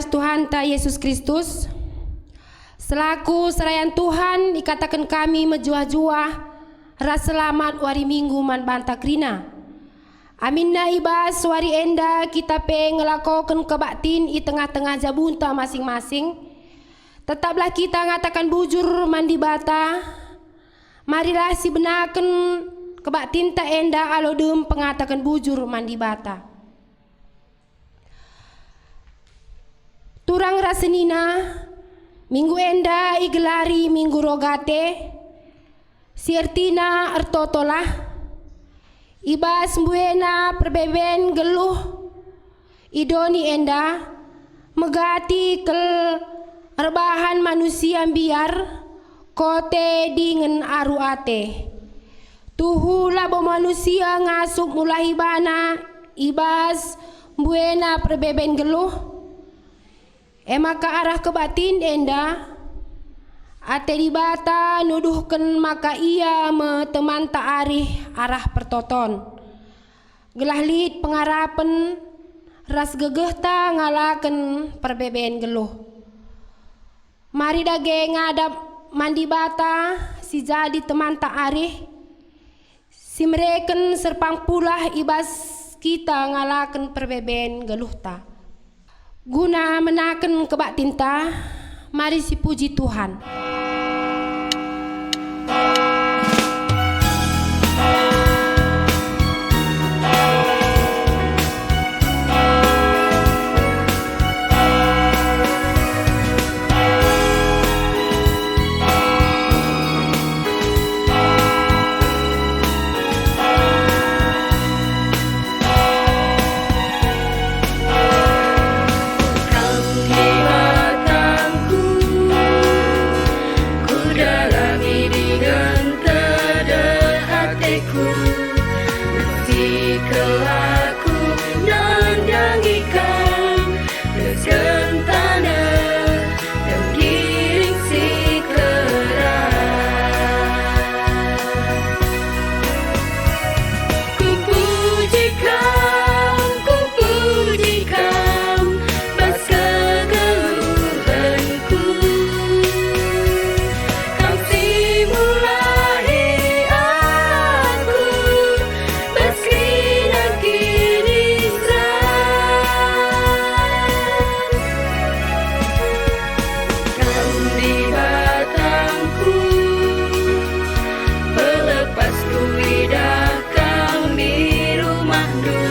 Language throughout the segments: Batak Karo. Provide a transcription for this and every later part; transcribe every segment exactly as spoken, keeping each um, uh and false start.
Tuhanta Yesus Kristus, selaku serayan Tuhan ikataken kami mejuah-juah ras selamat wari Minggu man banta kerina. Aminna i bas wari enda kita pe ngelakoken kebaktin i tengah-tengah jabunta masing-masing. Tetaplah kita ngataken bujur man Dibata. Marilah sibenaken kebaktinta enda alu dem pengataken bujur man Dibata. Turang ras senina, minggu enda igelari Minggu Rogate, si ertina ertotolah. I bas mbuena perbeben geluh i doni enda, megati kal erbahan manusia mbiar, kote dingen aru ate. Tuhu labo manusia ngasup mulahi bana i bas mbuena perbeben geluh. E maka arah kebaktin enda, ate Dibata nuduhken maka Ia me temanta arih arah pertoton, gelah lit pengarapen ras gegehta ngalaken perbeben geluh. Mari dage ngadap man Dibata si jadi temanta arih, si mereken serpang pulah i bas kita ngalaken perbeben geluhta. Guna menaken kebaktinta, mari sipuji Tuhan. Kam Dibatangku, kudalami dingen tedeh ateku, mesti kelaku nandangi Kam, teken taneh, tenggiling si keras. Kupuji Kam, kupuji Kam, bas kegeluhenku. Kam si mulahi aku, bas kerina kiniseran. Kam Dibatangku, pelepas kuidah Kam i rumahNdu,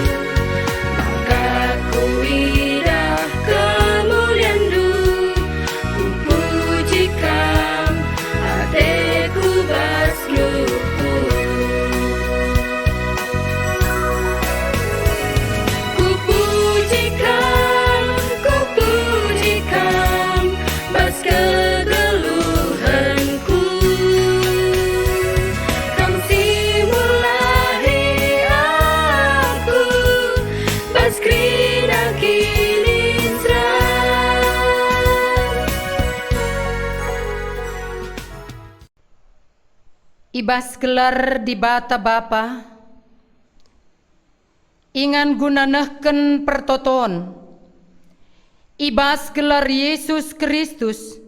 maka kuidah kemulianNdu, kupuji Kam, ateku bas geluhku. Kupuji Kam, kupuji Kam, bas kegeluhenku. Kam si mulahi aku, bas kerina kiniseran. I bas gelar Dibata Bapa, ingan guna nehken pertoton. I bas gelar Yesus Kristus,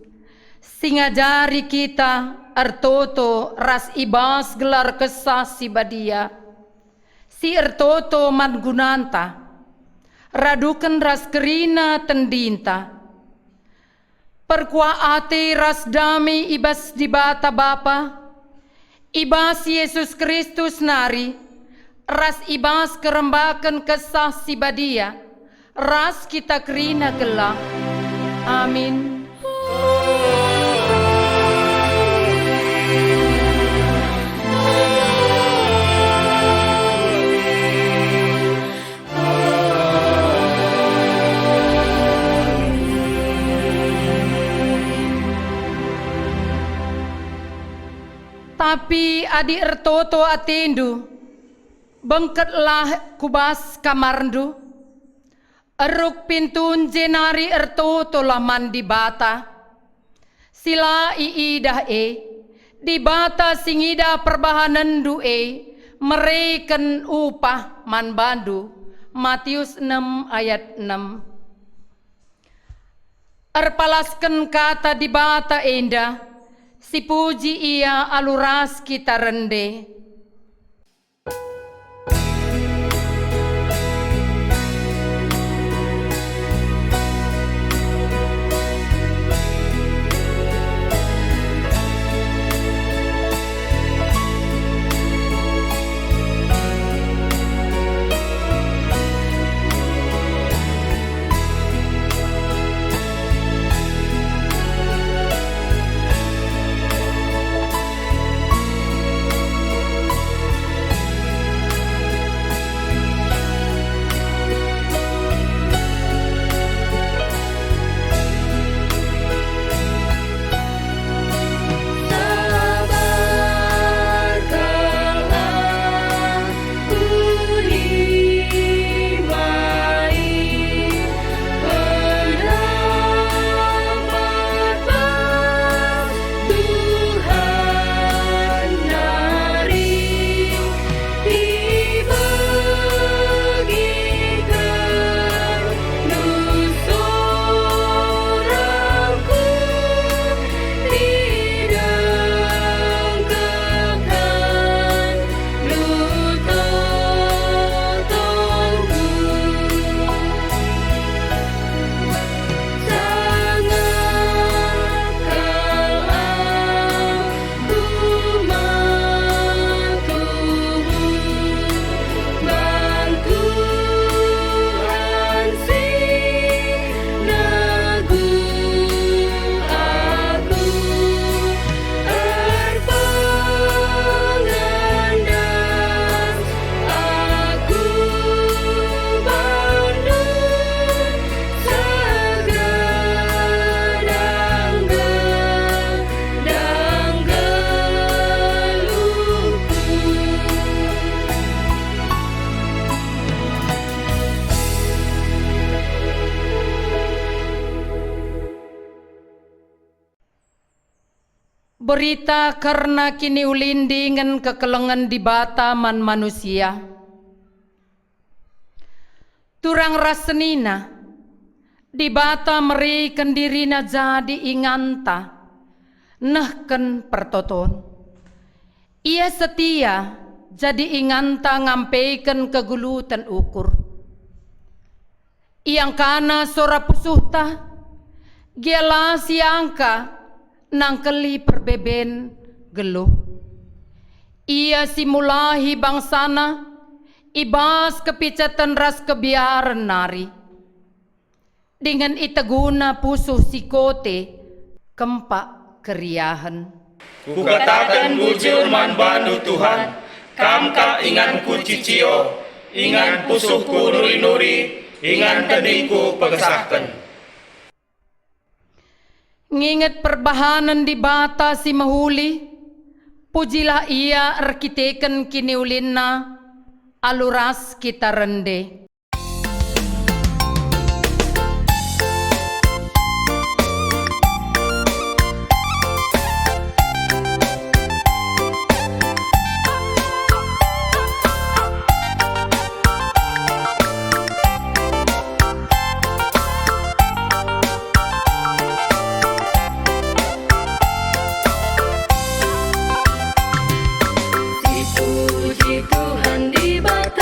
si ngajari kita ertoto ras i bas gelar Kesah Si Badia, si ertoto man gunanta, raduken ras kerina tendinta. Perkuah ate ras dame i bas Dibata Bapa, i bas Yesus Kristus nari, ras i bas kerembaken Kesah Si Badia, ras kita kerina gelah. Amin. Tapi adi ertoto atendu, bengketlah ku bas kamarndu, eruk pintun jenari ertotolah man Dibata, si la iidah e, Dibata si ngidah perbahanenndu e mereken upah man bandu. Matius enem ayat enem. Erpalasken kata Dibata enda, sipuji Ia alu ras kita rende. Berita kerna kiniulin dingen kekelengen Dibata man manusia. Turang ras senina, Dibata meriken diriNa jadi inganta nehken pertoton. Ia setia jadi inganta ngampeken kegeluhenta ukur. Iangkana sora pusuhta, gia la siangka nangkeli perbeben geluh. Ia si mulahi bangsana i bas kepicaten ras kebiaren nari, dingen iteguna pusuh si kote kempak keriahen. Kukataken bujur man bandu, Tuhan, Kam kap inganku cicio, ingan pusuhku nuri-nuri, ingan tedingku pegesahken. Nginget perbahanen Dibata si mehuli, pujilah Ia erkiteken kiniulinNa alu ras kita rende. Sipuji Tuhan Dibatanta,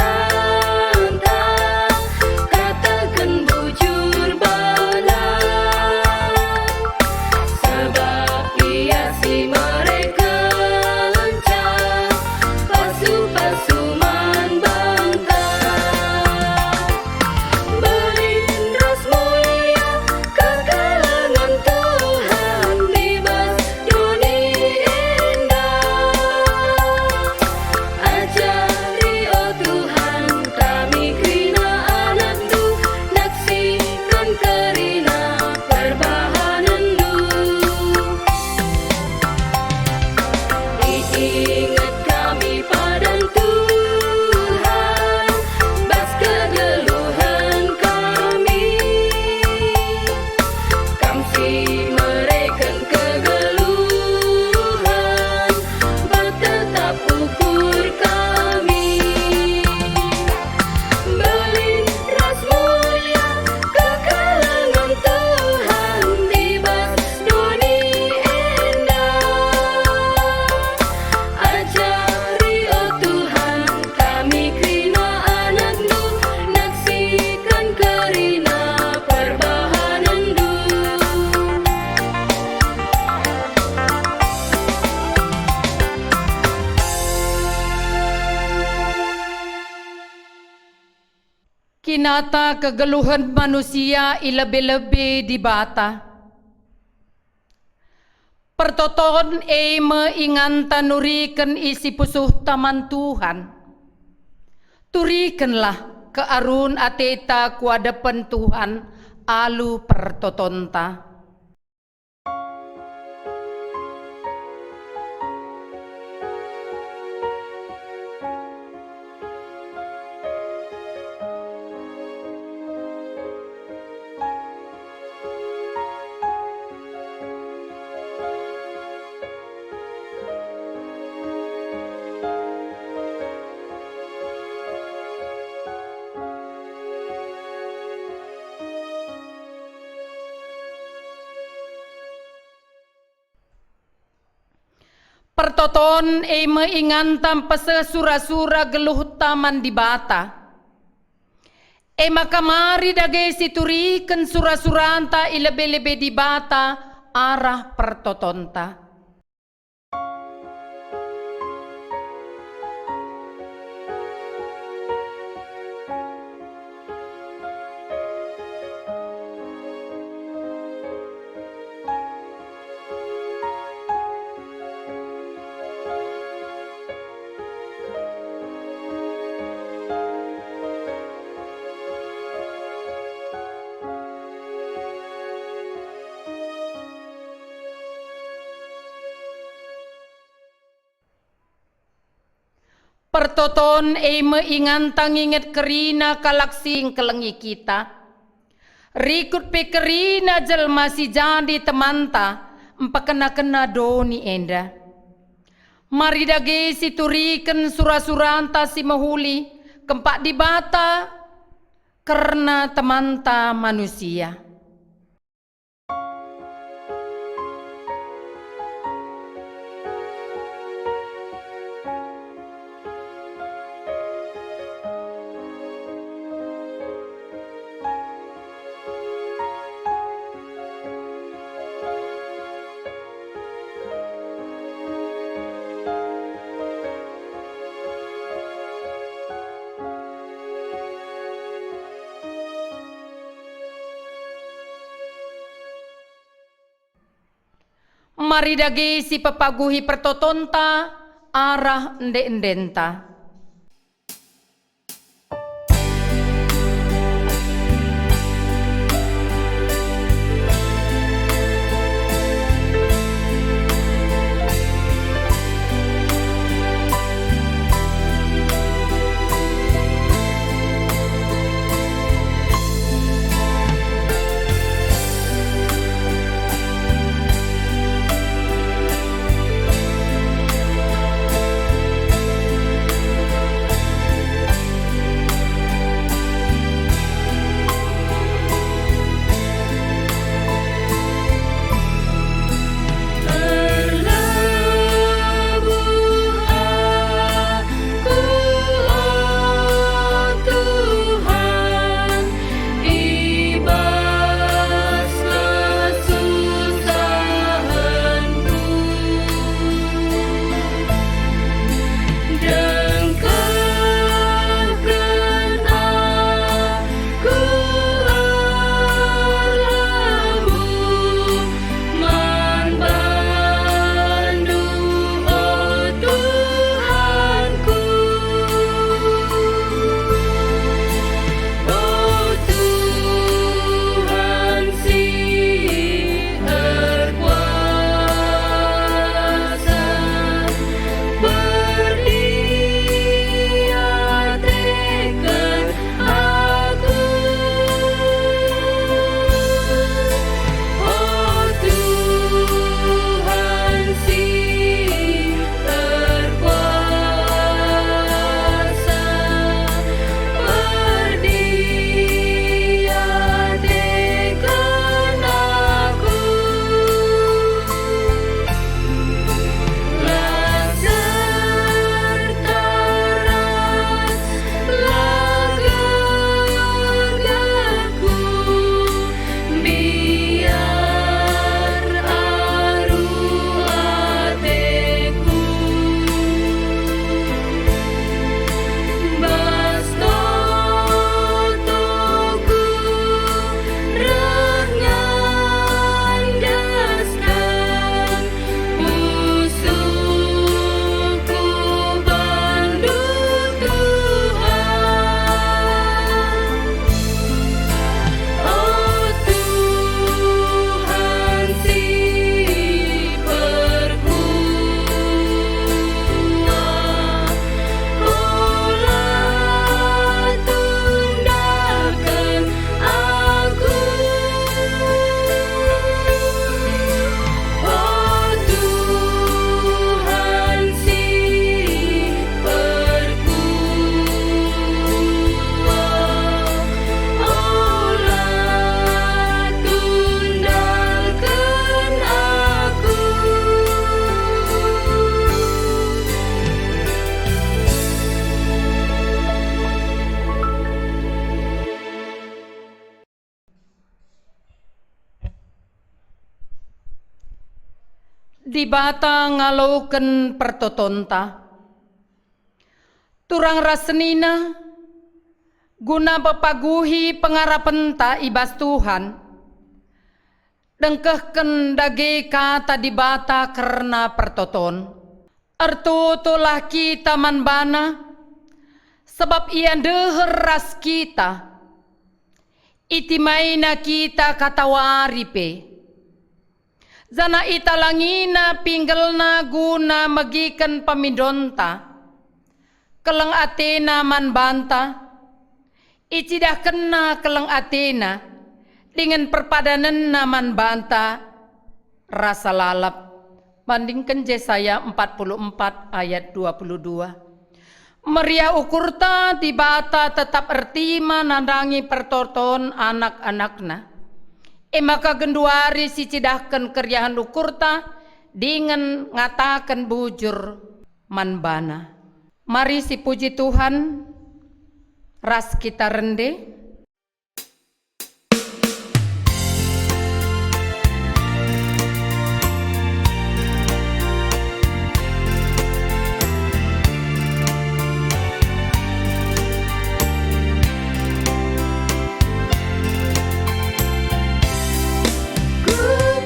Inata kegeluhen manusia i lebe-lebe Dibata. Pertoton e me inganta nuriken isi pusuhta man Tuhan. Turikenlah kearun ateta ku adepen Tuhan alu pertotonta. Pertoton e me inganta mpeseh sura-sura geluhta man Dibata. E maka mari dage situriken sura-suranta i lebe-lebe Dibata arah pertotonta. Pertoton e me inganta nginget kerina kalak si ngkelengi kita. Rikut pe kerina jelma si jadi temanta mpekena-kena doni enda. Mari dage situriken sura-suranta si mehuli kempak Dibata kerna temanta manusia. Mari dage sipepaguhi pertotonta arah ende-endenta. Dibata ngaloken pertotonta. Turang ras senina, guna pepaguhi pengarapenta i bas Tuhan, dengkehken dage kata Dibata kerna pertoton. Ertotolah kita man baNa, sabap IA ndeher ras kita. Itimaina kita katawari pe, janah italangina pinggelna guna megiken pemindonta. Keleng atena man banta, icidahkenna keleng atena dingen perpadanenna man banta rasa lalap. Bandingken Jesaya empat puluh empat ayat dua puluh dua. Meriah ukurta, Dibata tetap ertima nandangi pertoton anak-anakNa. E maka genduari sicidahken keriahen ukurta dingen ngataken bujur man baNa. Mari sipuji Tuhan ras kita rende.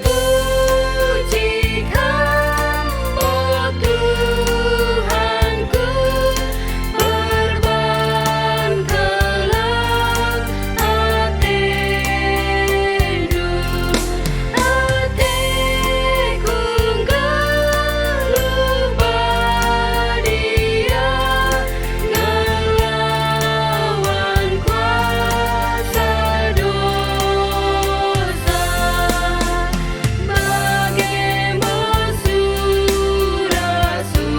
Kupuji Kam, o Tuhanku, perban keleng ateNdu. Ateku nggeluh badia ngelawan kuasa dosa. Bage me sura-surangku,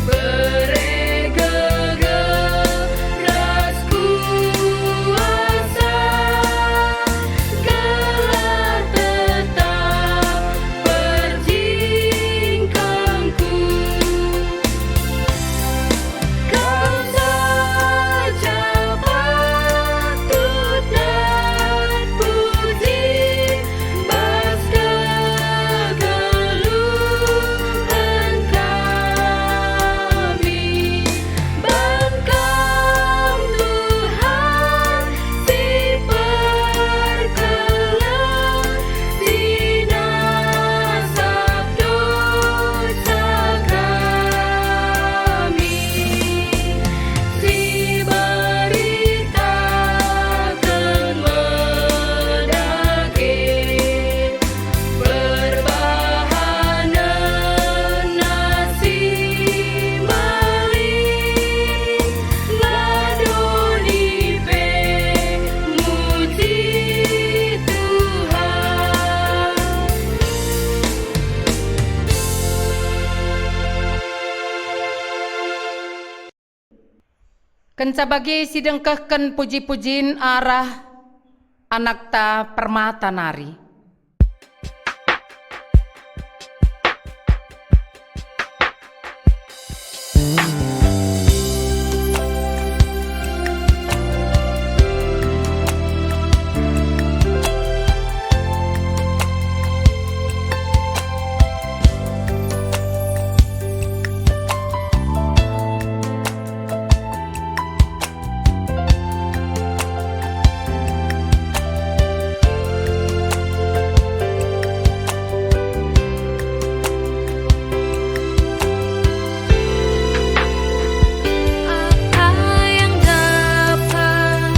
bere gegeh ras kuasa, gelah tetap perjingkangku. Kam saja patut terpuji bas kegeluhen kami. Ban Kam, Tuhan, si perkeleng, si nasap dosa kami, si beritaken me dage perbahanen nasi mbelin, la doni pe muji Tuhan. Kenca bage sidengkehken puji-pujin arah anakta permata nari. Apa yang dapat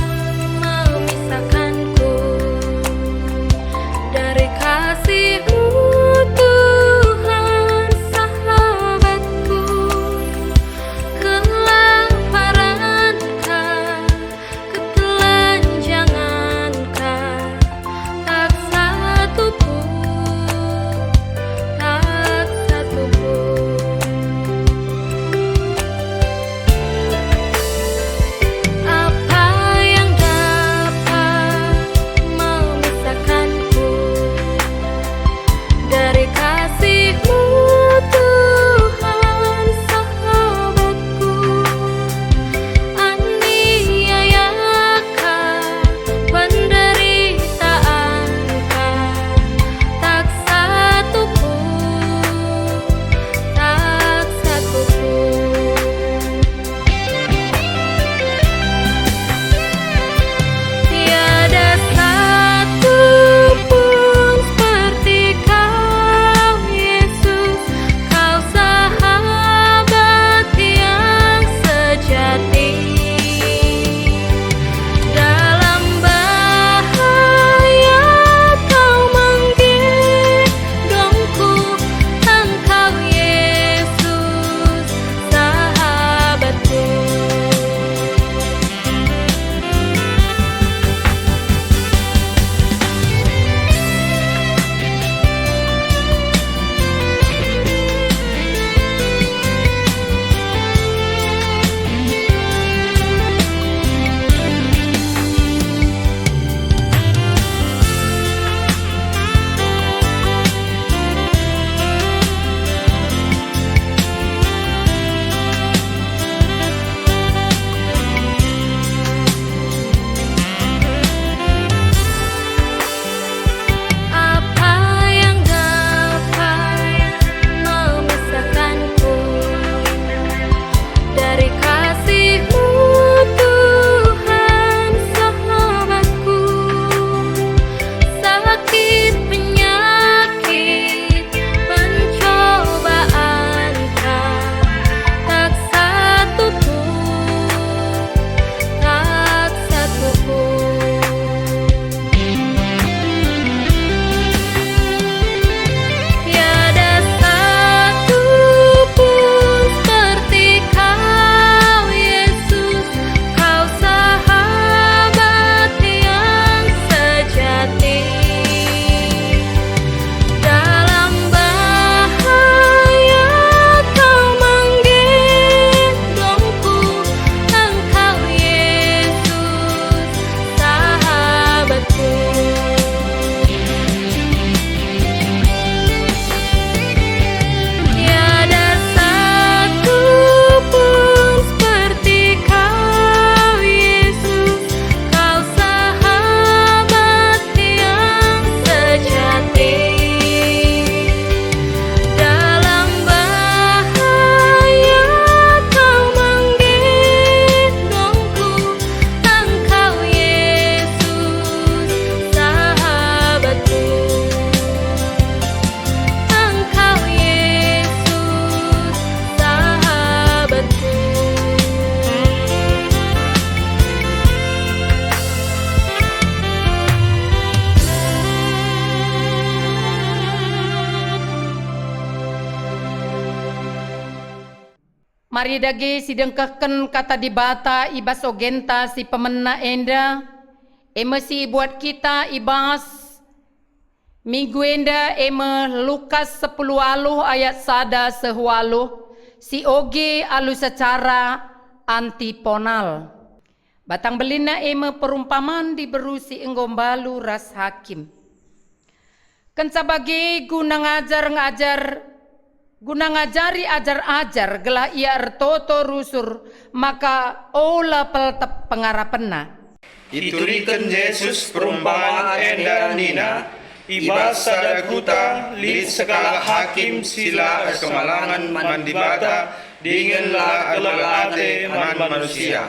memisahkanku dari kasih-Mu, Tuhan, sahabatku? Kelaparanka, ketelanjanganka, tak satu pun, tak satu pun. Apa yang dapat memisahkanku dari kasih-Mu, Tuhan, sahabatku? Aniayaka, penderitaanka, Mari dage sidengkehken Kata Dibata i bas ogenta si pemena enda, e me si ibuat kita i bas minggu enda, e me Lukas sepuluh waluh ayat sada seh waluh, si oge alu secara antiponal. Batang belinna e me perumpaman diberu si enggo mbalu ras hakim. Kenca bage guna ngajar-ngajar, guna ngajari ajar-ajar gelah ia ertoto rusur maka ola peltep pengarapenna. Ituriken Jesus perumpaman enda nina, "I bas sada kuta lit sekalak hakim si la erkemalangen man Dibata dingen la erkeleng ate man manusia."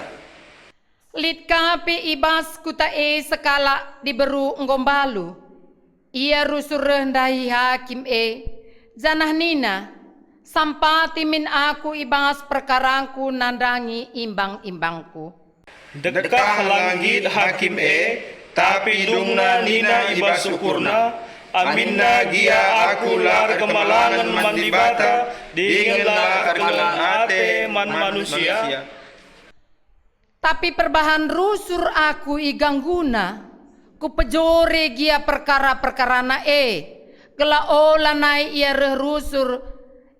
Lit ka pe i bas kuta e sekalak diberu enggo mbalu. Ia rusur reh ndahi hakim e, janah nina, "Sampati min aku i bas perkarangku nandangi imbang-imbangku." Ndekah la nggit hakim e, tapi dungna nina i bas ukurna, "Aminna gia aku la erkemalangen man Dibata dingen la erkeleng ate man manusia." Tapi perbahan rusur aku igangguna, kupejore gia perkara-perkarana e, gelah ola nai ia reh rusur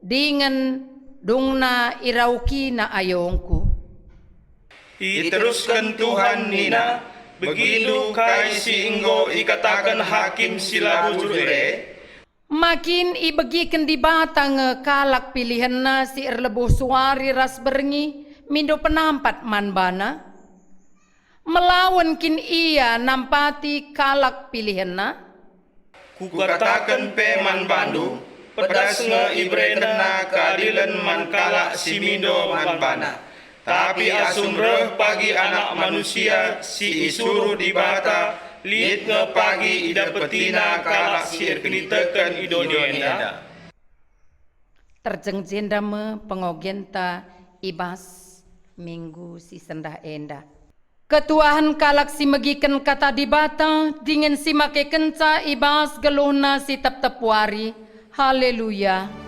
dingen dungna iraukina ayongku. Iterusken Tuhan nina, "Begindu kai si enggo ikataken hakim si la bujur e?" Ma kin ibegiken Dibata nge kalak pilihenNa si erlebuh suari ras berngi mindo penampat man baNa? Melawen kin Ia nampati kalak pilihenNa? Kukataken pe man bandu, pedas nge iberekenNa keadilen man kalak si mindo man baNa. Tapi asum reh pagi Anak Manusia si isuruh Dibata, lit nge pagi idapetina kalak si erkiniteken i doni enda. Terjeng jenda me pengogenta i bas minggu si sendah enda. Ketuahen kalak si megiken Kata Dibata dingen si makekenca i bas geluhna si tep-tep wari. Haleluya!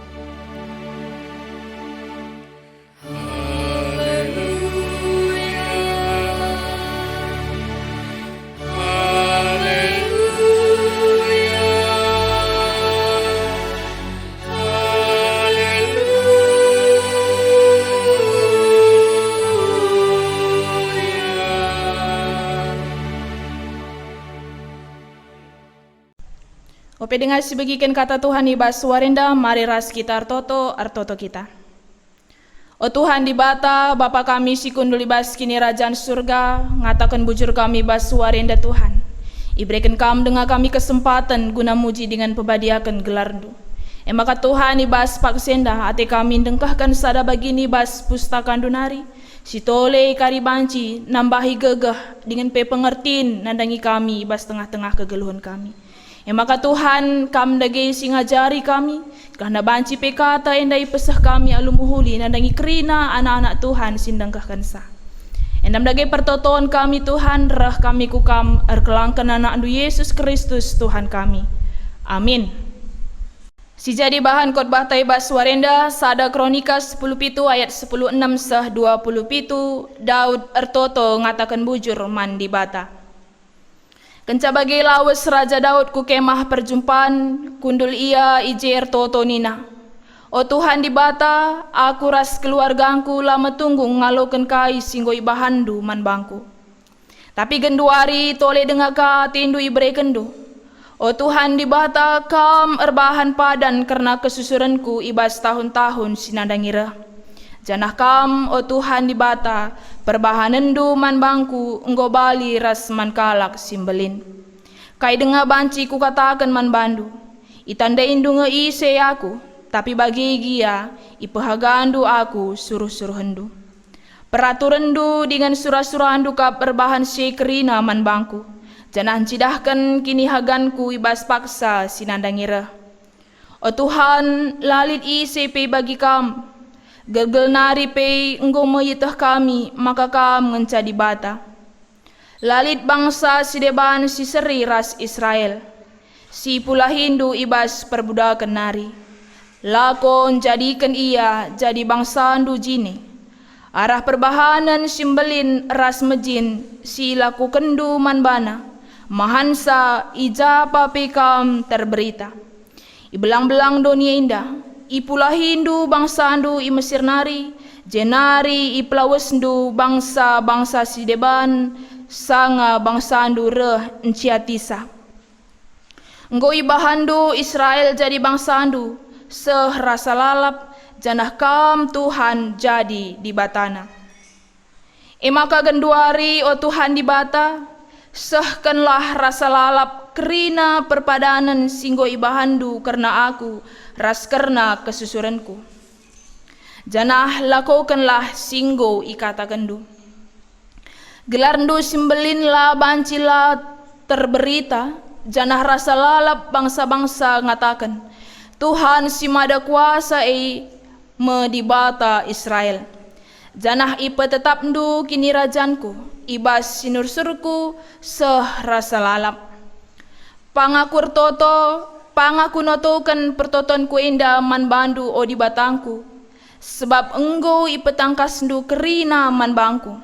Ope denga sibegiken Kata Tuhan i bas wari enda, mari ras kita ertoto, ertoto kita. O Tuhan Dibata, Bapa kami si kundul i bas Kinirajan Surga, ngataken bujur kami bas wari enda, Tuhan. Ibereken Kam denga kami kesempaten guna muji dingen pebadiaken gelarNdu. E maka Tuhan, i bas paksa enda ate kami ndengkehken sada bagin i bas pustakandu nari, si tole ikari banci nambahi gegeh dingen pe pengertin nandangi kami i bas tengah-tengah kegeluhen kami. E maka Tuhan, Kam dage si ngajari kami, gelah banci pe kata enda ipeseh kami alu mehuli nandangi kerina anak-anak Tuhan si ndengkehkenca. Enda me dage pertoton kami, Tuhan, reh kami ku Kam erkelangken AnakNdu Yesus Kristus, Tuhan kami. Amin. Si jadi bahan khotbahta i bas wari enda, sada Kronika sepuluh pitu ayat sepuluh enem seh dua puluh pitu, Daud ertoto ngataken bujur man Dibata. Kenca bage lawes Raja Daud ku Kemah Perjumpan, kundul ia i je ertoto nina, "O Tuhan Dibata, aku ras keluargangku la metunggung ngaloken kai si enggo ibahanNdu man bangku. Tapi genduari tole denga ka atendu iberekenNdu. O Tuhan Dibata, Kam erbahan padan kerna kesusurenku i bas tahun-tahun si nandangi reh. Janah Kam, o Tuhan Dibata, perbahanenNdu man bangku enggo bali ras man kalak si mbelin. Kai denga banci kukataken man bandu? ItandaiNdu nge ise aku, tapi bage gia ipehagandu aku suruh-suruhenNdu. PeraturenNdu dingen sura-suraNdu kap erbahan si kerina man bangku, janah ncidahken kinihaganku i bas paksa si nandangi reh. O Tuhan, la lit ise pe bagi Kam. Gelgel nari pe enggo me ieteh kami maka Kam ngenca Dibata. La lit bangsa si deban si seri ras Israel, si ipulahiNdu i bas perbudaken nari. Lako njadiken ia jadi bangsaNdu jine, Arah perbahanen si mbelin ras mejin si ilakokenndu man bana, mahansa i ja pa pe kam terberita. Ibelang-belang doni enda, ipulahindu bangsandu i Mesir nari, jenari ipelawesndu bangsa-bangsa si deban, sanga bangsandu reh enciatisa. Enggo ibahanndu Israel jadi bangsandu, seh rasa lalap, janah Kam, Tuhan, jadi Dibatana. E maka genduari, o Tuhan Dibata, sehkenlah rasa lalap kerina perpadanen si enggo ibahanndu kerna aku ras kerna kesusurenku. Janah lakokenlah si enggo ikatakenndu. GelarNdu si mbelin la banci la terberita, janah rasa lalap bangsa-bangsa ngataken, "Tuhan si Mada Kuasa e me Dibata Israel." Janah ipetetapNdu kinirajanku i bas sinursurku seh rasa lalap. Pang aku ertoto, pang aku notoken pertotonku enda man bandu, o Dibatangku, sebab enggo ipetangkasndu kerina man bangku.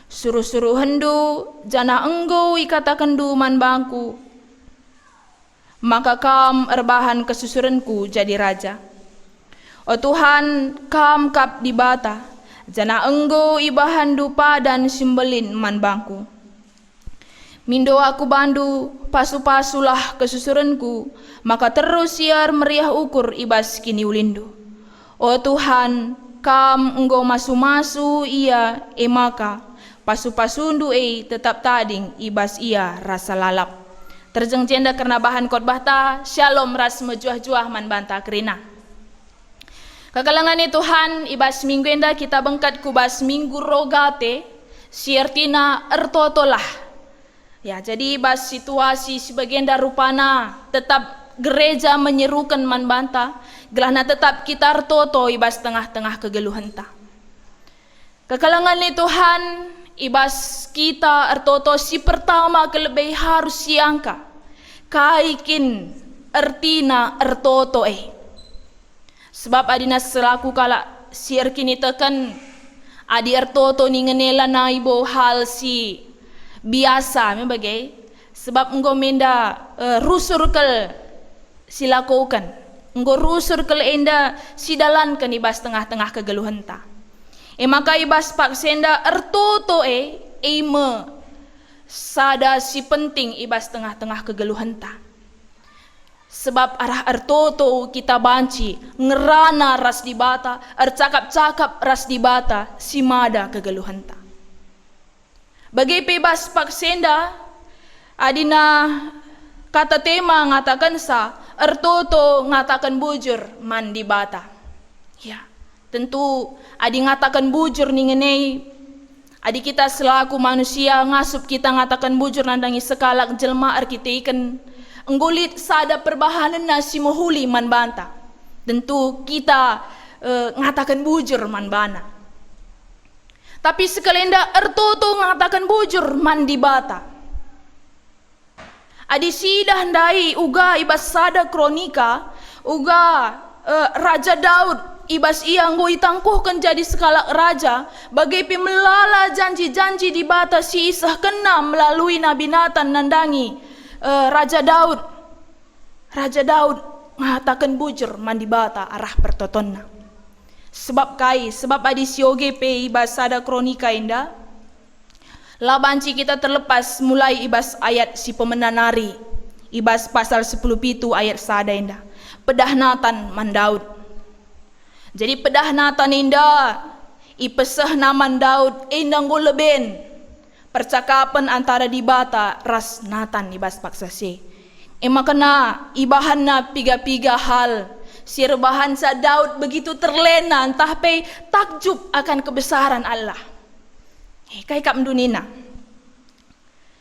Suruh-suruhenNdu, janah enggo ikatakenndu man bangku, maka Kam erbahan kesusurenku jadi raja. O Tuhan, Kam kap Dibata, janah enggo ibahanndu padan si mbelin man bangku. Mindo aku bandu, pasu-pasulah kesusurenku, maka terus ia ermeriah ukur i bas kiniulinndu. O Tuhan, Kam enggo masu-masu ia, e maka pasu-pasundu e tetap tading i bas ia rasa lalap. Terjeng jenda kerna bahan khotbahta, Shalom ras mejuah-juah man banta kerina. Kekelengen Tuhan, i bas minggu enda kita bengket ku bas Minggu Rogate, si ertina ertotolah. Ya, jadi i bas situasi si bagenda rupana tetap gereja menyeruken man banta, gelahna tetap kita ertoto i bas tengah-tengah kegeluhenta. Kekelengen Tuhan, i bas kita ertoto si pertama kal lebe harus siangka, kai kin ertina ertoto e? Sebab adina selaku kalak si erkiniteken, adi ertoto ningen e lanai bo hal si biasa me bage, sebab enggo menda, eh, rusur kal si lakoken, enggo rusur kal enda si dalanken i bas tengah-tengah kegeluhenta. E maka i bas paksa enda ertoto e, e me sada si penting i bas tengah-tengah kegeluhenta. Sebab arah ertoto kita banci ngerana ras Dibata, ercakap-cakap ras Dibata si mada kegeluhenta. Bage pe bas paksa enda, adina kata tema ngatakensa, ertoto ngataken bujur man Dibata. Ya, tentu adi ngataken bujur ningen e, adi kita selaku manusia ngasup kita ngataken bujur nandangi sekalak jelma erkiteken enggo lit sada perbahanenna si mehuli man banta, tentu kita, eh, ngataken bujur man bana. Tapi sekalenda ertoto ngataken bujur man Dibata. Adi sidah ndai uga i bas sada Kronika, uga, eh, Raja Daud, i bas ia enggo itangkuhken jadi sekalak raja, bage pe melala janji-janji Dibata si isehkenna melalui Nabi Natan nandangi, eh, Raja Daud. Raja Daud ngataken bujur man Dibata arah pertotonna. Sebab kai? Sebab adi sioge pe i bas sada Kronika enda, la banci kita terlepas mulai i bas ayat si pemena nari, i bas pasal sepuluh pitu ayat sada enda. Pedah Natan man Daud. Jadi pedah Natan enda ipesehna man Daud enda enggo leben percakapen antara Dibata ras Natan i bas paksa si. E maka ibahanna piga-piga hal si erbahanca Daud begitu terlena ntah pe takjub akan kebesaran Allah. Eh, kai kap nina?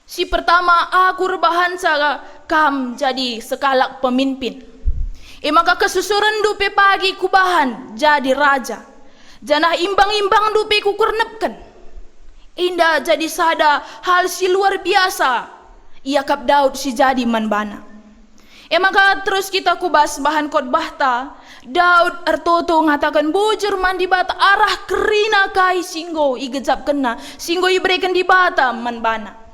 Si pertama, aku erbahanca kam jadi sekalak pemimpin. E maka kesusurenndu pe pagi kubahan jadi raja, janah imbang-imbangndu pe kukernepken. Enda jadi sada hal si luar biasa iakap Daud si jadi man bana. E maka terus kita ku bas bahan khotbahta, Daud ertoto ngataken bujur man Dibata arah kerina kai si enggo igejapkenna, si enggo ibereken Dibata man bana.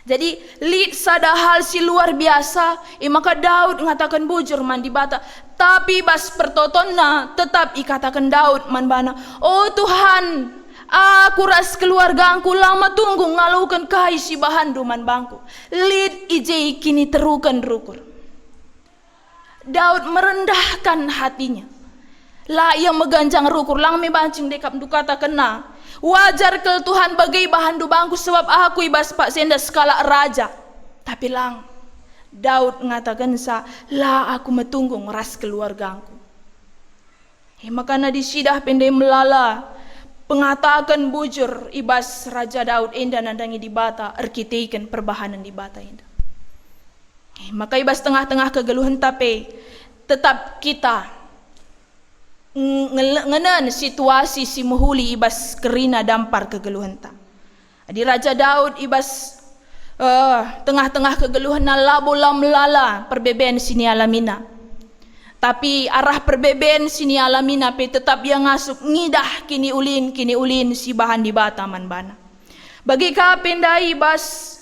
Jadi, lit sada hal si luar biasa, e maka Daud ngataken bujur man Dibata, tapi bas pertotonna tetap ikataken Daud man bana, "O Tuhan, aku ras keluargangku la metunggung ngaloken kai si bahanNdu man bangku." Lit i je kiniteruken rukur. Daud merendahkan hatinya. La ia meganjang rukur, lang me banci ndekap ndukatakenna, "Wajar kal Tuhan bage ibahanndu bangku, sebab aku i bas paksa enda sekalak raja." Tapi lang, Daud ngatakensa, "La aku metunggung ras keluargangku." E maka nadi sidah pe ndai melala pengataken bujur i bas Raja Daud enda nandangi Dibata erkiteken perbahanen Dibata enda. E maka i bas tengah-tengah kegeluhenta pe tetap kita nge-, ngenen situasi si mehuli i bas kerina dampar kegeluhenta. Adi Raja Daud i bas, eh, tengah-tengah kegeluhenna labo la melala perbeben si nialamina. Tapi arah perbeben si nialamina pe tetap ia ngasup ngidah kiniulin-kiniulin si bahan Dibata man bana. Bage ka pe ndai i bas,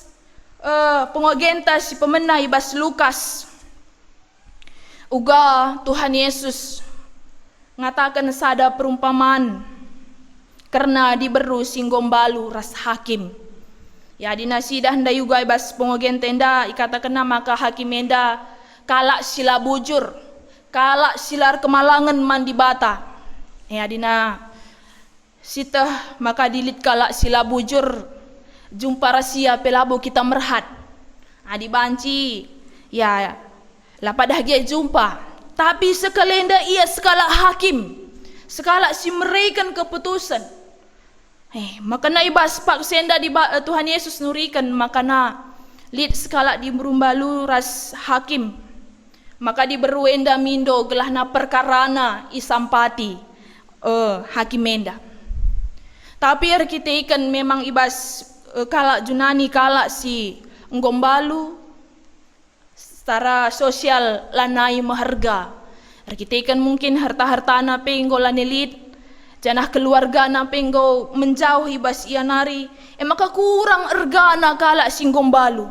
eh, pengogenta si pemena i bas Lukas. Uga Tuhan Yesus ngataken sada perumpaman kerna diberu si enggo mbalu ras hakim. Ya, adina sidah ndai uga i bas pengogenta enda ikatakenna maka hakim enda kalak si la bujur, kalak si la erkemalangen man Dibata. Ya, adina Sieteh maka adi lit kalak si la bujur, jumpa ras ia pe labo kita merhat. Adi banci, ya, la padah gia jumpa. Tapi sekalenda ia sekalak hakim, sekalak si mereken keputusen. Eh, maka nai bas paksa enda di ba-, eh, Tuhan Yesus nuriken, maka na lit sekalak diberu mbalu ras hakim. Maka diberu enda mindo gelahna perkarana isampati, eh, hakim enda. Tapi erkiteken memang i bas, eh, kalak Junani, kalak si enggo mbalu, secara sosial lanai meherga. Erkiteken mungkin harta-hartana pe enggo lanai lit, janah keluargana pe enggo menjauh i bas ia nari, e maka kurang ergana kalak si enggo mbalu.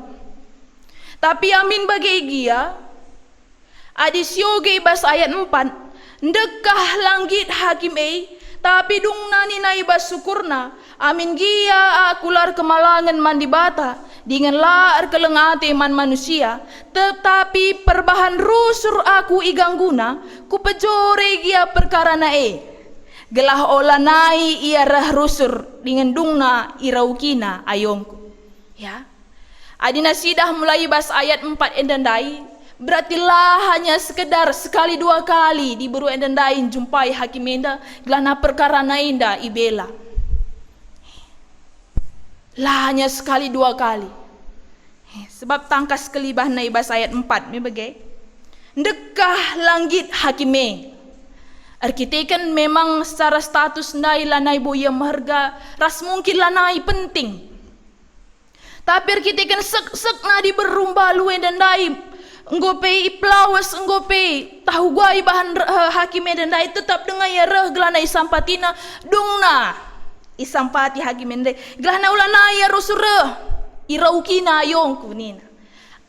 Tapi amin bage gia, adi sioge i bas ayat empat, ndekah la nggit hakim e, tapi dungna nina i bas ukurna, "Amin gia aku la erkemalangen man Dibata, dingen la erkeleng ate man manusia, tetapi perbahan rusur aku igangguna, kupejore gia perkarana e, gelah ola nai ia reh rusur dingen dungna iraukina ayongku." Ya. Adina sidah mulai bas ayat empat enda ndai, berarti la hanya sekedar sekali dua kali diberu enda ndai njumpai hakim enda, gelahna perkarana enda ibela. La hanya sekali dua kali. Sebab tangkas kelibahna i bas ayat empat me bage. Ndekah la nggit hakim e. Erkiteken memang secara status ndai lanai bo ia meherga, ras mungkin lanai penting. Tapi erkiteken seksekna diberu mbalu enda ndai, enggo pe ipelawes, enggo pe tahu guai bahan re-, eh, hakim enda ndai, tetap denga ia reh gelahna isampatina, dungna isampati hakim enda ndai, gelahna ola nai ia rusur reh, iraukina ayongku nina.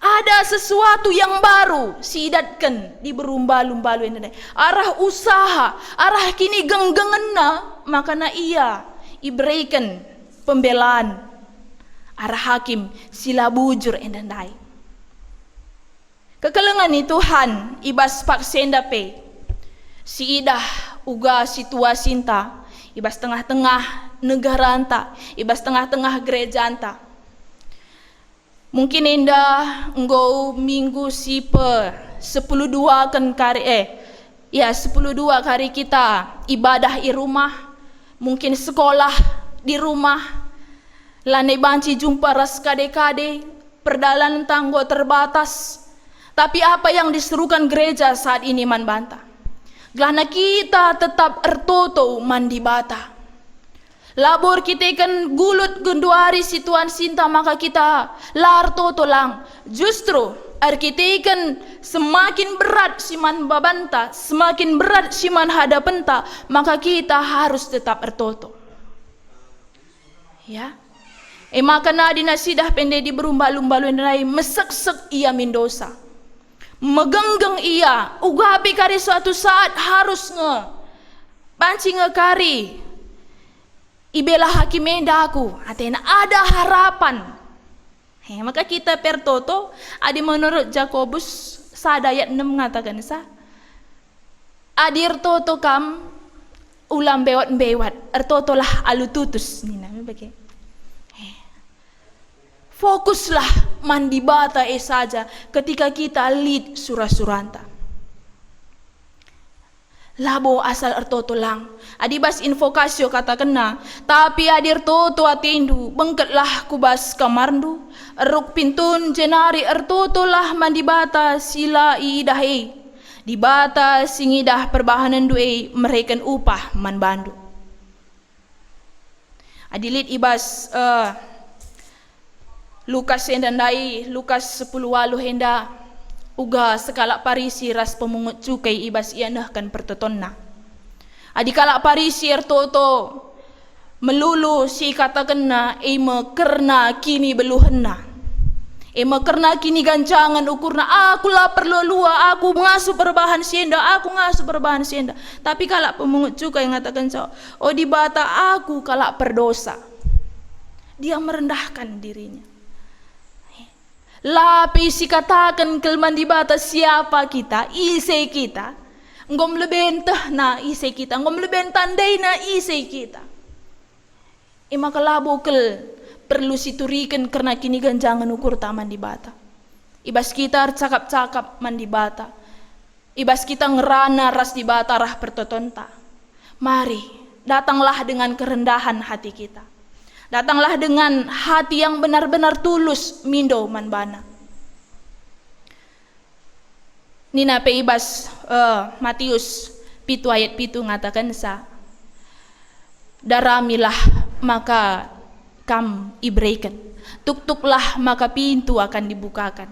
Ada sesuatu yang baru siidatken diberu mbalu-mbalu enda ndai. Arah usaha, arah kinigenggengenna, maka na ia ibereken pembelan arah hakim si la bujur enda ndai. Kekelengen ni Tuhan i bas paksa enda pe, siidah uga situasinta i bas tengah-tengah negaranta, i bas tengah-tengah gerejanta. Mungkin enda enggo minggu si pe sepuluh dua ken kari, eh, ya, sepuluh dua kari kita ibadah i rumah, mungkin sekolah di rumah, lanai banci jumpa ras kade-kade, perdalanenta enggo terbatas. Tapi apa yang diserukan gereja saat ini man banta? Gelahna kita tetap ertoto man Dibata. Labo erkiteken gulut genduari situasinta maka kita la ertoto lang. Justru, Erkiteken semakin berat si man babanta, semakin berat si man hadapenta, maka kita harus tetap ertoto. Ya. E maka nadi nasidah pe ndai diberu mbalu-mbalu ndai, meseksek ia min dosa. Megenggeng ia, uga pe kari suatu saat harus nge, banci nge kari ibela hakim enda aku, atena ada harapan. He, maka kita pe ertoto, adi menurut Jakobus sada ayat enem ngatakensa, "Adi ertoto kam, ula mbewat-mbewat, ertotolah alu tutus," nina bage. He. Fokuslah man Dibata e saja ketika kita lit sura-suranta. Labo asal ertoto lang. Adi bas Invocatio katakenna, "Tapi adi ertoto atendu, bengketlah ku bas kamarndu, eruk pintun jenari ertotolah man Dibata si la iidah e. Dibata si ngidah perbahanenndu e mereken upah man bandu." Adi lit i bas, eh, Lukas enda ndai, Lukas sepuluh waluh enda, uga sekalak Parisi ras pemungut cukai i bas ia nehken pertotonna. Adi kalak Parisi ertoto, melulu si ikatakenna e me kerna kinibeluhenna. E me kerna kiniganjangen ukurna, "Aku la perlua-lua, aku ngasup erbahan si enda, aku ngasup erbahan si enda." Tapi kalak pemungut cukai ngatakenca, "O Dibata, aku kalak perdosa." Dia merendahkan dirinya. La pe sikataken kal man Dibata siapa kita, ise kita, enggo meleben tehna ise kita, enggo meleben tandaina ise kita. E maka labo kal perlu situriken kerna kiniganjangen ukurta man Dibata. I bas kita ercakap-cakap man Dibata, i bas kita ngerana ras Dibata arah pertotonta. Mari, datanglah dengan kerendahan hati kita. Datanglah dengan hati yang benar-benar tulus mindo man baNa. Nina pe i bas, eh, Matius pitu ayat pitu ngatakensa, "Daramilah maka kam ibereken, tuktuklah maka pintu akan dibukakan."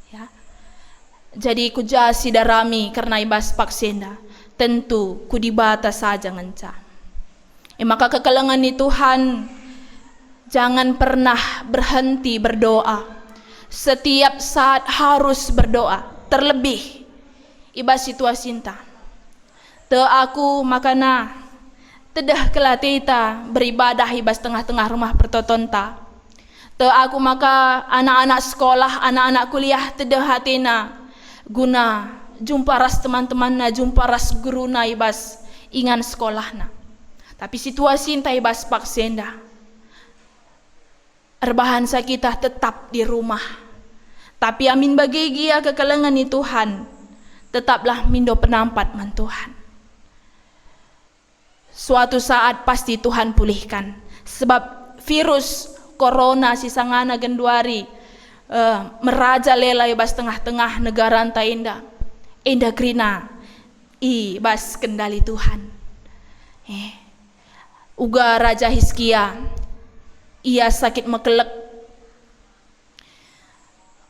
Ya. Jadi kuja sidarami kerna i bas paksa enda, tentu ku Dibata saja ngenca. E maka kekelengen ni Tuhan, jangan pernah berhenti berdoa. Setiap saat harus berdoa, terlebih i bas situasinta. Tek aku maka na tedeh kal ateta beribadah i bas tengah-tengah rumah pertotonta. Tek aku maka anak-anak sekolah, anak-anak kuliah tedeh atena guna jumpa ras teman-temanna, jumpa ras guruna i bas ingan sekolahna. Tapi situasinta i bas paksa enda, erbahansa kita tetap di rumah. Tapi amin bage gia kekelengen ni Tuhan, tetaplah mindo penampat man Tuhan. Suatu saat pasti Tuhan pulihkan, sebab virus corona si sangana genduari, eh, merajalela i bas tengah-tengah negaranta enda, enda kerina i bas kendali Tuhan. Eh, uga Raja Hiskia, ia sakit mekelek.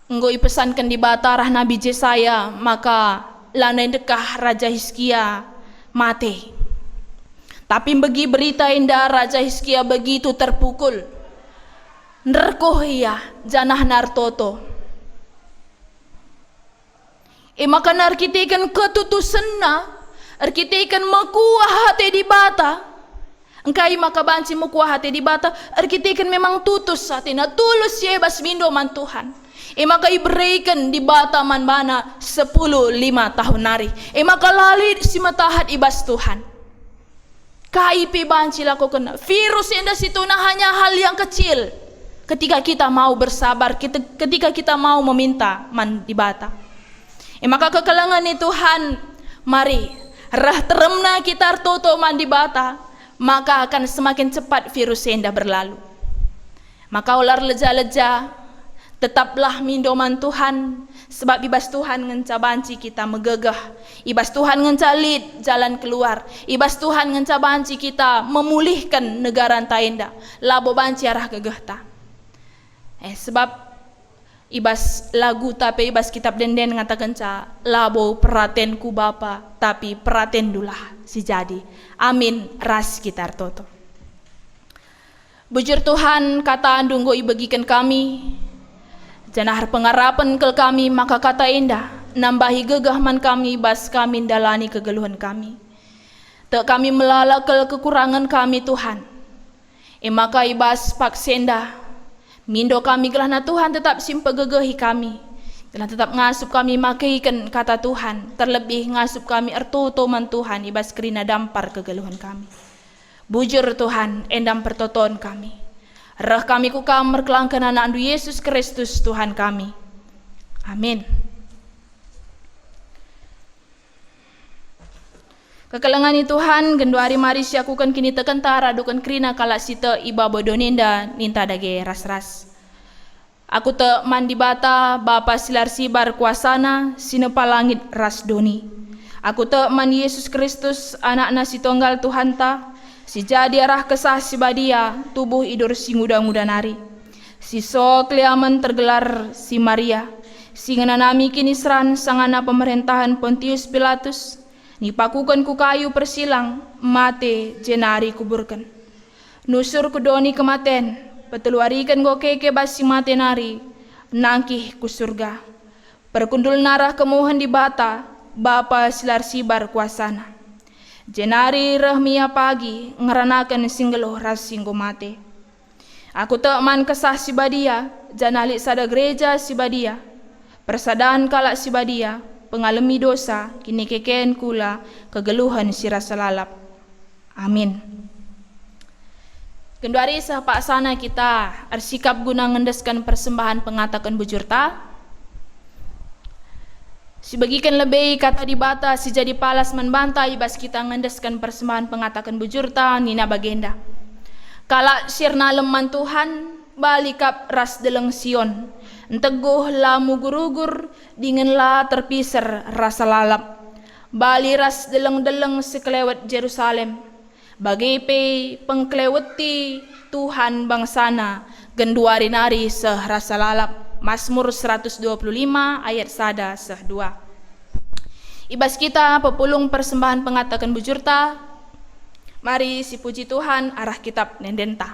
Enggo ipesanken Dibata arah Nabi Jesaya maka lanai ndekah Raja Hiskia mate. Tapi mbegi berita enda Raja Hiskia begitu terpukul. Nderkuh ia, janahna ertoto. E maka erkiteken ketutusenna, erkiteken mekuah ate Dibata, engkai maka banci mekuah ate Dibata? Erkiteken memang tutus atena, tulus ia i bas mindo man Tuhan. E maka ibereken Dibata man bana sepuluh lima tahun nari. E maka la lit si metahat i bas Tuhan. Kai pe banci ilakokenna, virus enda situhuna hanya hal yang kecil ketika kita mau bersabar, kita, ketika kita mau meminta man Dibata. E maka kekelengen ni Tuhan, mari, reh teremna kita ertoto man Dibata, maka akan semakin cepat virus enda berlalu. Maka ola erleja-leja, tetaplah mindo man Tuhan, sebab i bas Tuhan ngenca banci kita megegeh, i bas Tuhan ngenca lit jalan keluar, i bas Tuhan ngenca banci kita memulihken negaranta enda, labo banci arah gegehta. Eh, sebab I bas laguta pe i bas Kitab Ende-enden ngatakenca, "Labo peratenku Bapa, tapi peratenndulah si jadi." Amin, ras kita ertoto. Bujur Tuhan, kataNdu enggo ibegiken kami, janah erpengarapen kal kami maka kata enda nambahi gegeh man kami bas kami ndalani kegeluhen kami. Tek kami melala kal kekurangen kami, Tuhan. E maka i bas paksa enda, mindo kami gelahna Tuhan tetap si mpegegehi kami, gelah tetap ngasup kami makeiken kata Tuhan, terlebih ngasup kami ertoto man Tuhan i bas kerina dampar kegeluhen kami. Bujur Tuhan, enda mpertoton kami. Reh kami ku Kam merkelangken AnakNdu Yesus Kristus Tuhan kami. Amin. Kekelengen Tuhan, genduari mari siakuken kinitekenta raduken kerina kalak si tek i babo doni enda ninta dage ras-ras. Aku tek man Dibata, Bapa si la ersibar kuasaNa, si nepa langit ras doni. Aku tek man Yesus Kristus, AnakNa si Tonggal Tuhanta, si jadi arah Kesah Si Badia, tubuh idur si nguda-nguda nari. Si so keliamen tergelar si Maria, si ngenanami kiniseran sangana pemerentahen Pontius Pilatus, nipakuken ku kayu persilang, mate, jenari kuburken. Nusur ku doni kematen, peteluariken enggo keke bas si mate nari, nangkih ku Surga. Perkundulna arah kemuhen Dibata, Bapa si la ersibar kuasaNa. Jenari reh me Ia pagi ngeranaken si nggeluh ras si enggo mate. Aku tek man Kesah Si Badia, janah lit sada gereja si badia, persadan kalak si badia, pengalemi dosa, kinikeken kula, kegeluhen si rasa lalap. Amin. Genduari seh paksana kita ersikap guna ngendesken persembahen pengataken bujurta. Sibegiken lebe kata Dibata si jadi palas man banta i bas kita ngendesken persembahen pengataken bujurta, nina bagenda, "Kalak si ernalem man Tuhan, bali kap ras Deleng Sion, nteguh la mugur-ugur, dingen la terpiser rasa lalap. Bali ras deleng-deleng sekelewet Jerusalem." Bage pe pengkeleweti Tuhan bangsaNa genduari nari seh rasa lalap. Mazmur seratus dua puluh lima ayat sada seh dua. I bas kita pepulung persembahen pengataken bujurta, mari sipuji Tuhan arah Kitab Ende-endenta.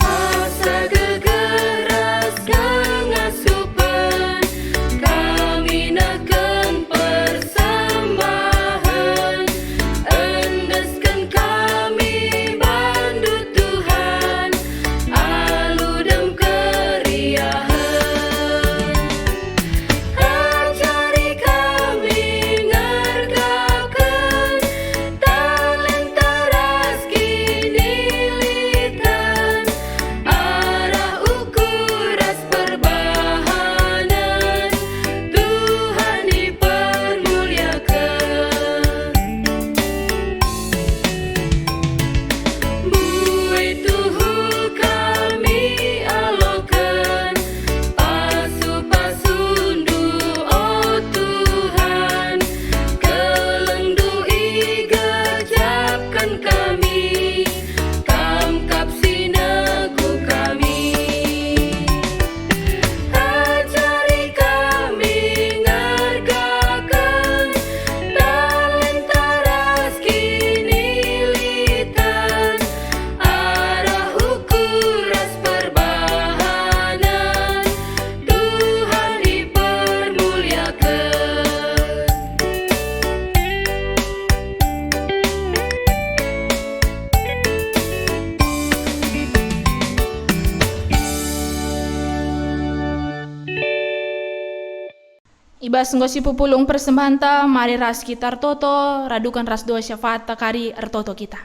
Asa gegeh ras kengasupen kami nehken persembahen, endesken kami bandu Tuhan, alu dem keriahen. Ajari kami ngergaken talenta ras kiniliten, arah ukur ras perbahanen Tuhan dipermuliaken. Mbue tuhu kami aloken pasu-pasundu, o Tuhan, kelengndu igejapken kami, Kam kap si neguh kami. Ajari kami ngergaken talenta ras kiniliten, arah ukur ras perbahanen Tuhan dipermuliaken. I bas enggo sipepulung persembahenta, mari ras kita ertoto, raduken ras doa syafaatta kari ertoto kita.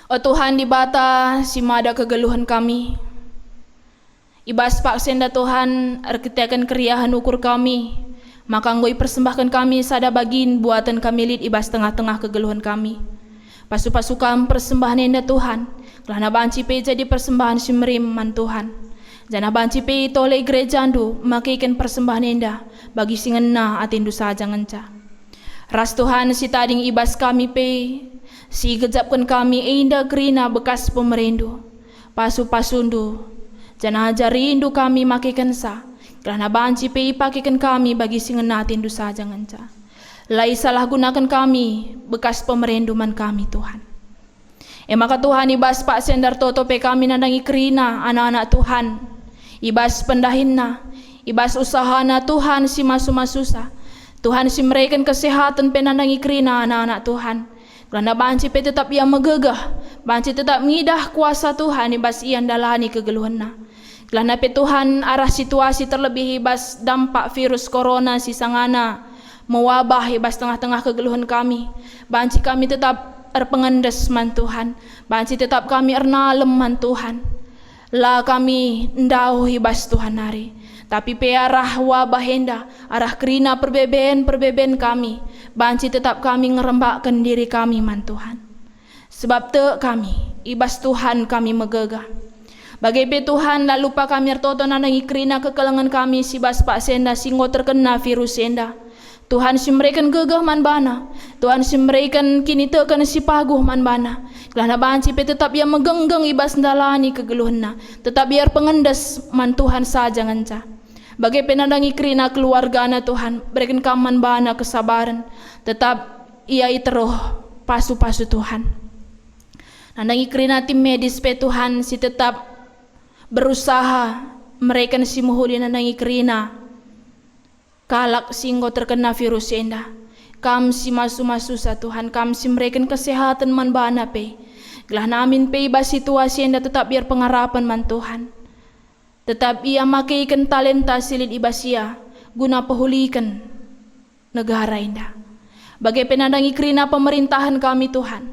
O Tuhan Dibata, si mada kegeluhen kami, i bas paksa enda Tuhan, erkiteken keriahen ukur kami, Maka enggo ipersembahken kami sada bagin buaten kami lit i bas tengah-tengah kegeluhen kami. Pasu-pasu Kam persembahen enda, Tuhan, gelahna banci pe jadi persembahen si merim man Tuhan, janah banci pe itole gerejaNdu makeken persembahen enda bagi si ngena ateNdu saja ngenca. Ras Tuhan si tading i bas kami pe, si igejapken kami enda kerina bekas pemereNdu, pasu-pasuNdu, janah ajarindu kami makekenca, gelahna banci pe ipakeken kami bagi si ngena ateNdu saja ngenca. La isalahgunaken kami bekas pemereNdu man kami, Tuhan. E maka Tuhan, i bas paksa enda ertoto pe kami nandangi kerina anak-anak Tuhan, i bas pendahinna, i bas usahana Tuhan si masu-masusa. Tuhan si mereken kesehaten pe nandangi kerina anak-anak Tuhan. Gelahna banci pe tetap ia megegeh, banci tetap ngidah kuasa Tuhan i bas ia ndalani kegeluhenna. Gelahna pe Tuhan, arah situasi terlebih i bas dampak virus corona si sangana mewabah i bas tengah-tengah kegeluhen kami, banci kami tetap erpengendes man Tuhan, banci tetap kami ernalem man Tuhan. La kami ndauh i bas Tuhan nari, tapi pe arah wabah enda, arah kerina perbeben-perbeben kami, banci tetap kami ngerembakken diri kami man Tuhan. Sebab tek kami, i bas Tuhan kami megegeh. Bage pe Tuhan, la lupa kami ertoto nandangi kerina kekelengen kami si bas paksa enda si enggo terkena virus enda. Tuhan si mereken gegeh man bana, Tuhan si mereken kiniteken si paguh man bana, gelahna banci pe tetap ia megenggeng i bas ndalani kegeluhenna, tetap ia erpengendes man Tuhan saja ngenca. Bage pe nandangi kerina keluargana, Tuhan, bereken Kam man bana kesabaren, tetap ia i teruh pasu-pasu Tuhan. Nandangi kerina tim medis pe, Tuhan, si tetap berusaha mereken si mehuli nandangi kerina kalak si enggo terkena virus enda. Kam si masu-masusa, Tuhan, Kam si mereken kesehaten man bana pe. Gelah amin pe i bas situasi enda tetap ia erpengarapen man Tuhan. Tetap ia makeken talenta si lit i bas ia guna pehuliken negara enda. Bage pe nandangi kerina pemerintahen kami, Tuhan.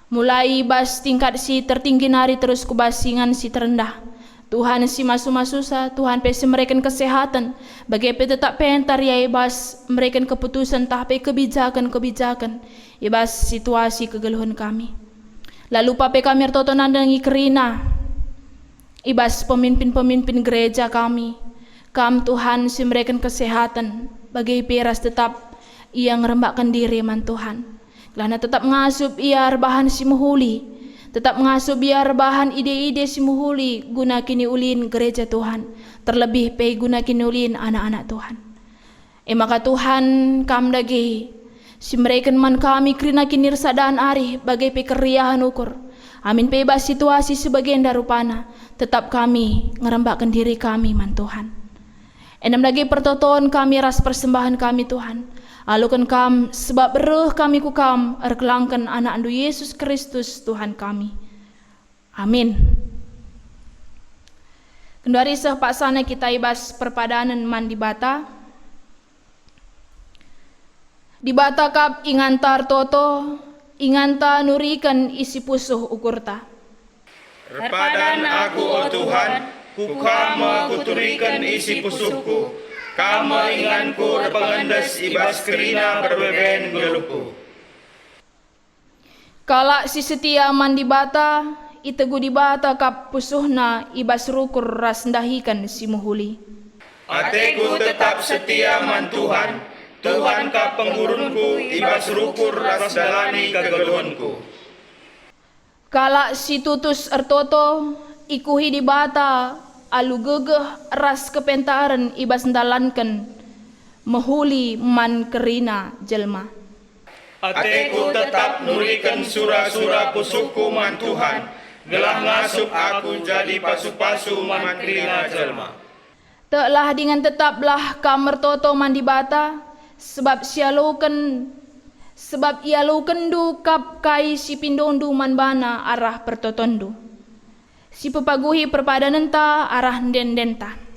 Mulai i bas tingkat si tertinggi nari terus ku bas ingan si terendah. Tuhan si masu-masusa, Tuhan pe si mereken kesehaten, bage pe tetap pentar ia i bas mereken keputusen ntah pe kebijaken-kebijaken i bas situasi kegeluhen kami. La lupa pe kami ertoto nandangi kerina i bas pemimpin-pemimpin gereja kami. Kam, Tuhan, si mereken kesehaten, bage pe ras tetap ia ngerembakken diri man Tuhan. Gelahna tetap ngasup ia erbahan si mehuli, tetap ngasup ia erbahan ide-ide si mehuli guna kiniulin gereja Tuhan, terlebih pe guna kiniulin anak-anak Tuhan. E maka Tuhan, Kam dage si mereken man kami kerina kinirsadan arih bage pe keriahen ukur. Amin pe i bas situasi si bagenda rupana, tetap kami ngerembakken diri kami man Tuhan. Enem dage pertoton kami ras persembahen kami, Tuhan. Aloken Kam, sebab reh kami ku Kam erkelangken AnakNdu Yesus Kristus, Tuhan kami. Amin. Genduari seh paksana kita i bas perpadanen man Dibata. Dibata kap inganta ertoto, inganta nuriken isi pusuh ukurta. Erpadan aku, o Tuhan, ku Kam me kuturiken isi pusuhku, Kam me inganku erpengendes i bas kerina perbeben geluhku. Kalak si setia man Dibata, itegu Dibata kap pusuhna i bas rukur ras ndahiken si mehuli. Ateku tetap setia man Tuhan, Tuhan kap penggurunku i bas rukur ras ndalani kegeluhenku. Kalak si tutus ertoto, ikuhi Dibata alu gegeh ras kepentaren i bas ndalanken mehuli man kerina jelma. Ateku tetap nuriken sura-sura pusuhku man Tuhan, gelah ngasup aku jadi pasu-pasu man kerina jelma. Teklah dingen tetaplah kam ertoto man Dibata, sebab sialoken, sebab ialokenndu kap kai si pindondu man baNa arah pertotonndu. Sipepaguhi perpadanenta arah ende-endenta.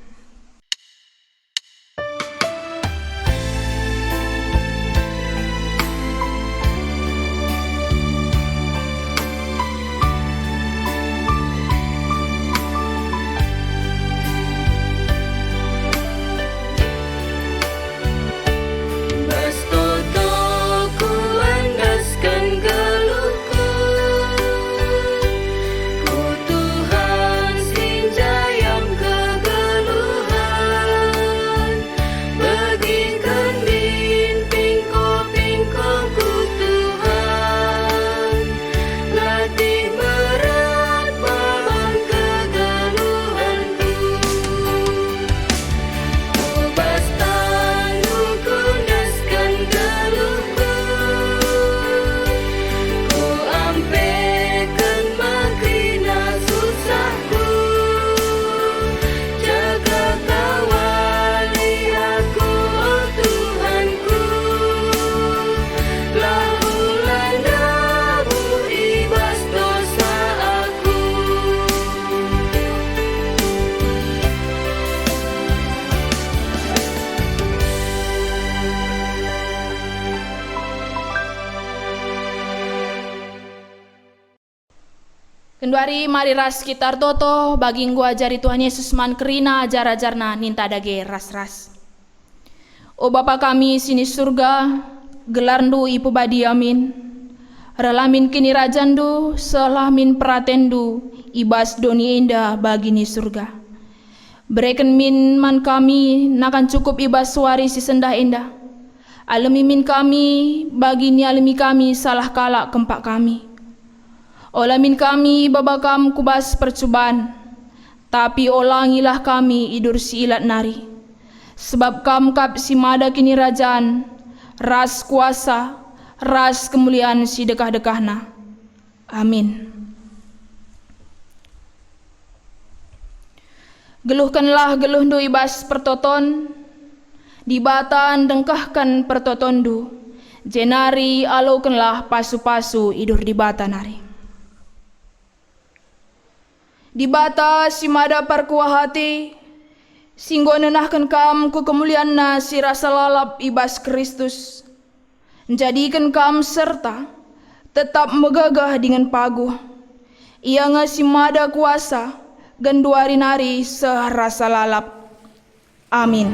Genduari mari ras kita ertoto bagi enggo ajari Tuhan Yesus man kerina ajar-ajarNa ninta dage ras-ras. O Bapa kami si ni Surga, gelarNdu ipebadi amin. Reh min kinirajanNdu, sehlah min peratenNdu i bas doni enda bagi ni Surga. Bereken min man kami nakan cukup i bas wari si sendah enda. Alemi min kami bagi nialemi kami salah kalak kempak kami. Ola min kami ibaba Kam ku bas percuban, tapi olangilah kami idur si ilat nari. Sebab Kam kap si mada kinirajan, ras kuasa, ras kemulian si dekah-dekahna. Amin. Geluhkenlah geluhndu i bas pertoton, Dibata ndengkehken pertotonndu, jenari alokenlah pasu-pasu idur Dibata nari. Dibata si mada perkuah ate, si enggo nenahken kam ku kemulianNa si rasa lalap i bas Kristus, njadiken kam serta tetap megegeh dingen paguh. Ia nge si mada kuasa genduari nari seh rasa lalap. Amin.